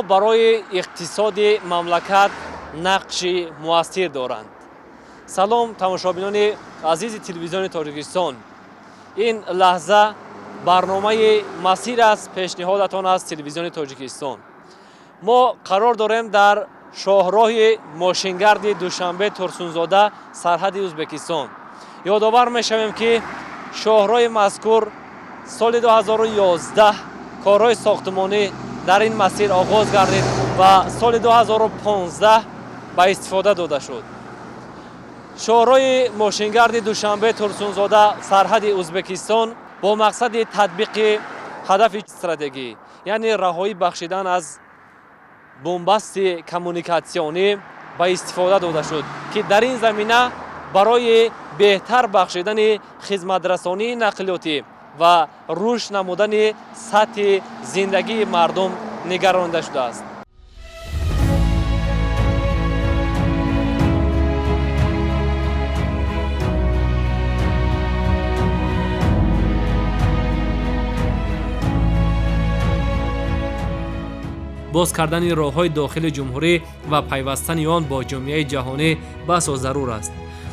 Барои иқтисоди мамлакат нақши муассир доранд. Салом, тамошобинони азизи Телевизиони Тоҷикистон. Ин лаҳза барномаи «Масир» аст, пешниҳодатон аз Телевизиони Тоҷикистон. Мо қарор дорем дар шоҳроҳи мошингарди Душанбе, Турсунзода, сарҳади Ӯзбекистон. Ёдовар мешавем, ки шоҳроҳи мазкур соли 2011 корҳои сохтмонӣ дар ин масир оғоз гардид ва соли 2015 ба истифода дода шуд. Шоҳроҳи мошингарди Душанбе, Турсунзода, сарҳади Ӯзбекистон бо мақсади татбиқи ҳадафи стратегӣ, яъне раҳоӣ бахшидан аз бунбасти коммуникатсионӣ, ба истифода дода шуд, ки дар ин замина барои беҳтар бахшидани хизматрасонии нақлиётӣ ва рушд намудани сатҳи зиндагии мардум нигаронида шудааст. Боз кардани роҳҳои дохили ҷумҳурӣ ва пайвастани он бо ҷомеаи ҷаҳонӣ басо зарур аст.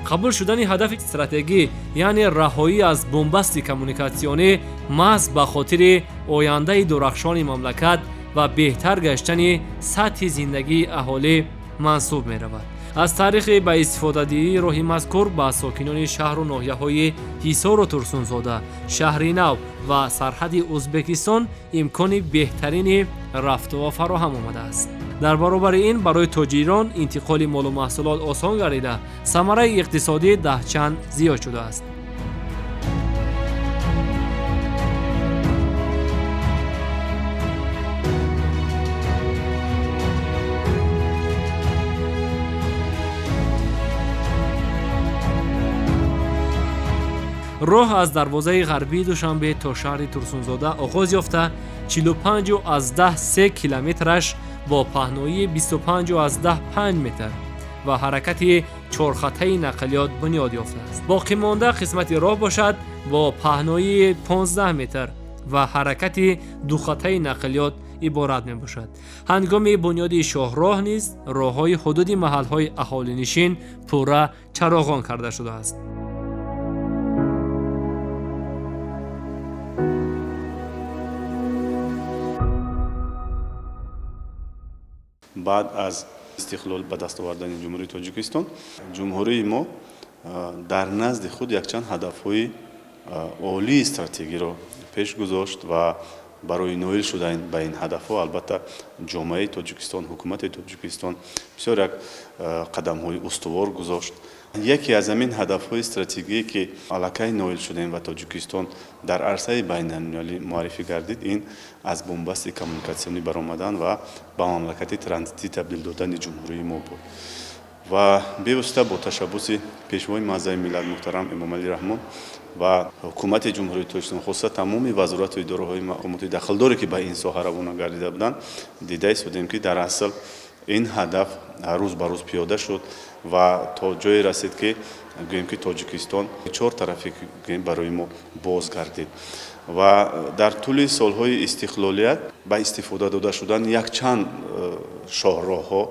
Қабул шудани ҳадафи стратегӣ, яъне раҳоӣ аз бунбасти коммуникатсионӣ, маҳз ба хотири ояндаи дурахшони мамлакат ва беҳтар гаштани сатҳи зиндагии аҳолӣ мансуб меравад. Аз таърихи ба истифодадиҳии роҳи мазкур ба сокинони шаҳру ноҳияҳои Ҳисору Турсунзода, Шаҳри Нав ва сарҳади Ӯзбекистон имкони беҳтарини рафтуо фароҳам омадааст. Дар баробари ин барои тоҷирон интиқоли молу маҳсулот осон гардида, самараи иқтисодӣ даҳчанд зиёд шудааст. Роҳ аз дарвозаи ғарбии Душанбе то шаҳри Турсунзода оғоз ёфта, 45,3 километраш бо паҳноии 25,5 метр ва ҳаракати чорхатаи нақлиёт бунёд ёфтааст. Боқимонда қисмати роҳ бошад, бо паҳноии 15 метр ва ҳаракати духатаи нақлиёт иборат мебошад. Ҳангоми бунёди шоҳроҳ низ роҳҳои ҳудуди маҳалҳои аҳолинишин пурра чароғон карда шудааст. Баъд аз истиқлол ба даст овардани Ҷумҳурии Тоҷикистон, ҷумҳурии мо дар назди худ якчанд ҳадафҳои олии стратегиро пеш гузошт ва барои ноил шудан ба ин ҳадафҳо, албатта, ҷомеаи Тоҷикистон, ҳукумати Тоҷикистон бисёр як қадамҳои устувор гузошт. Яке аз ҳамин ҳадафҳои стратегие, ки аллакай ноил шудем ва Тоҷикистон дар арсаи байналмилалӣ муаррифӣ гардид, ин аз бунбасти коммуникатсионӣ баромадан ва ба мамлакати транзитӣ табдил додани ҷумҳурии мо буд. Ва бевосита бо ташаббуси Пешвои муаззами миллат муҳтарам Эмомалӣ Раҳмон ва ҳукумати Ҷумҳурии Тоҷикистон, хусусан тамоми вазорату идораҳои мақомоти дахлдоре, ки ба ин соҳа равона гардида буданд, дида истодем, ки дар асл ин ҳадаф рӯз ба рӯз пиёда шуд ва то ҷое расид, ки гӯем, ки Тоҷикистон чор тарафе гӯем барои мо боз гардид. Ва дар тӯли солҳои истиқлолият ба истифода дода шудан якчанд шоҳроҳҳо,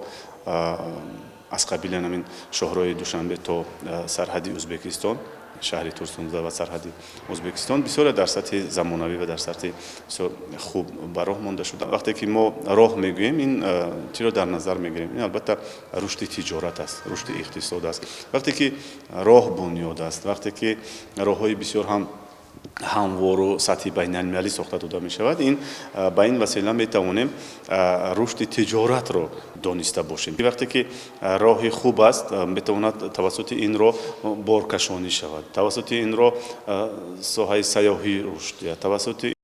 аз қабили ҳамин шоҳроҳи Душанбе то сарҳади Ӯзбекистон, шаҳри Турсунзода ва сарҳади Ӯзбекистон, бисёре дар сатҳи замонавӣ ва дар сатҳи бисёр хуб ба роҳ монда шуда. Вақте ки мо роҳ мегӯем, ин чиро дар назар мегирем? Ин, албатта, рушди тиҷорат аст, рушди иқтисод аст. Вақте ки роҳ бунёд аст, вақте ки роҳҳои бисёр ҳам ҳамвору сатҳи байналмилалӣ сохта дода мешавад, ин ба ин васила метавонем рушди тиҷоратро дониста бошем. Вақте ки роҳи хуб аст, метавонад тавассути ин роҳ боркашонӣ шавад, тавассути ин роҳ соҳаи сайёҳӣ рушд диҳад, тавассути